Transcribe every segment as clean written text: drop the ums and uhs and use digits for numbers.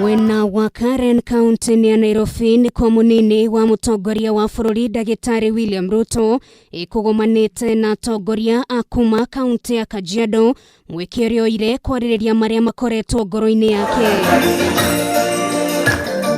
Mwena wa Karen kaunti-inĩ ya Nairobi nĩkuo mũnini wa mũtongoria wa bũrũri ndagĩtarĩ William Ruto ĩkũgomanĩte na atongoria a kuma kaunti ya Kajiado mweke ũrĩa oire kwarĩrĩria marĩa makoretwo ngoro-inĩ yake.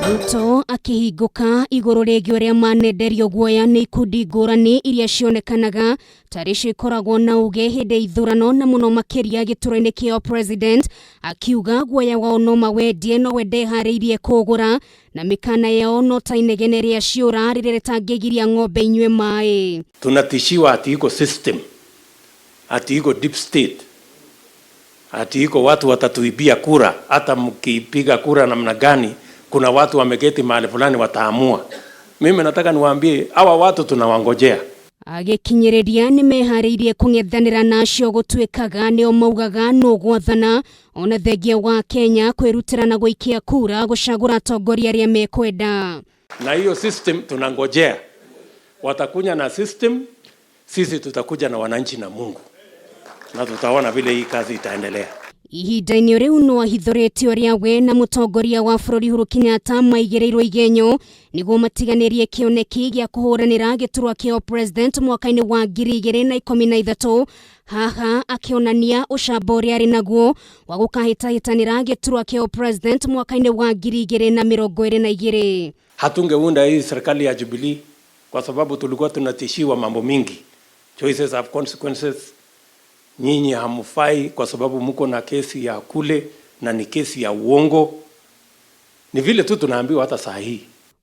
Ruto akĩhingũka igũrũ rĩgiĩ ũrĩa manenderio guoya nĩ ikundi ngũrani iria cionekanaga tarĩ cio ikoragwo na uge hĩndĩ ya ithurano na mũno makĩria gĩturwa-inĩ kĩa president, akiuga guoya wao no mawendie no we ndeharĩirie kũũgũra na mĩkana yao no ta inegene rĩa ciũra rĩrĩa rĩtangĩgiria ng'ombe inyue maĩ. Tunatishiwa ati iko system, ati iko deep state, ati iko watu watatuibia kura. Hata mkipiga kura namna gani, kuna watu wameketi mahali fulani wataamua. Mimi nataka niwaambie hawa watu tunawangojea. Agĩkinyĩrĩria nĩ meharĩirie kũng'ethanĩra na acio gũtuĩkaga nĩo maugaga nũ gwathana ona thengia wa Kenya kwĩrutĩra na gũikia kura gũcagũra atongoria arĩa mekwenda. Na hiyo system tunangojea, watakuja na system, sisi tutakuja na wananchi na Mungu, na tutaona vile hii kazi itaendelea. Ihinda-inĩ rĩu no ahithũrĩtie ũrĩa we na mũtongoria wa bũrũri Uhuru Kenyatta maigĩrĩirwo igenyo nĩguo matiganĩrie kĩoneki gĩa kũhũranĩra gĩturwa kĩa president mwaka-inĩ wa 2013, haha akĩonania ũcamba ũrĩa arĩ naguo wa gũkahĩtahĩtanĩra gĩturwa kĩa president mwaka-inĩ wa 2022. Hatungeunda hii serikali ya Jubilee kwa sababu tulikuwa tunatishiwa mambo mingi. Choices have consequences. Nyinyi hamfai kwa sababu mko na kesi ya kule na ni kesi ya uongo. Ni vile tu tunaambiwa hata saa hii.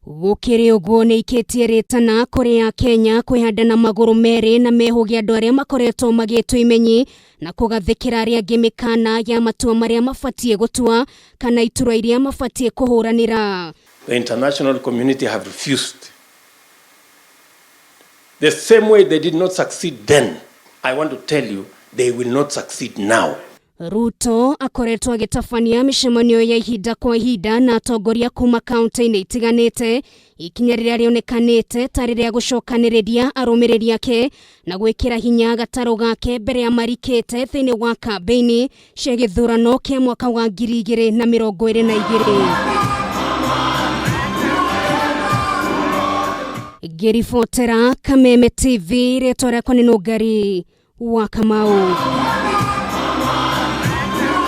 Gũkĩrĩ ũguo nĩ ikĩtie rĩtana kũrĩ a Kenya kwĩhanda na magũrũ merĩ na mehũge andũ arĩa makoretwo magĩtwo imenyi na kũgathĩkĩra arĩa angĩ mĩkana ya matua marĩa mabatiĩ gũtua kana iturwa iria mabatiĩ kũhũranĩra. The international community have refused. The same way they did not succeed then, I want to tell you, they will not succeed now. Ruto akoretwo agĩtabania mĩcemanio ya ihinda kwa ihinda na atongoria kuma kaunti-inĩ itiganĩte, ikinya rĩrĩa rĩonekanĩte ta rĩrĩa gũcokanĩrĩria arũmĩrĩri ake na gwĩkĩra hinya gatarũ gake mbere ya marikĩte thĩinĩ wa kambĩini cia gĩthurano kĩa mwaka wa 2022. Ngĩribotera Kameme TV, rĩtwa rĩakwa nĩ Nũngari wa Kamau.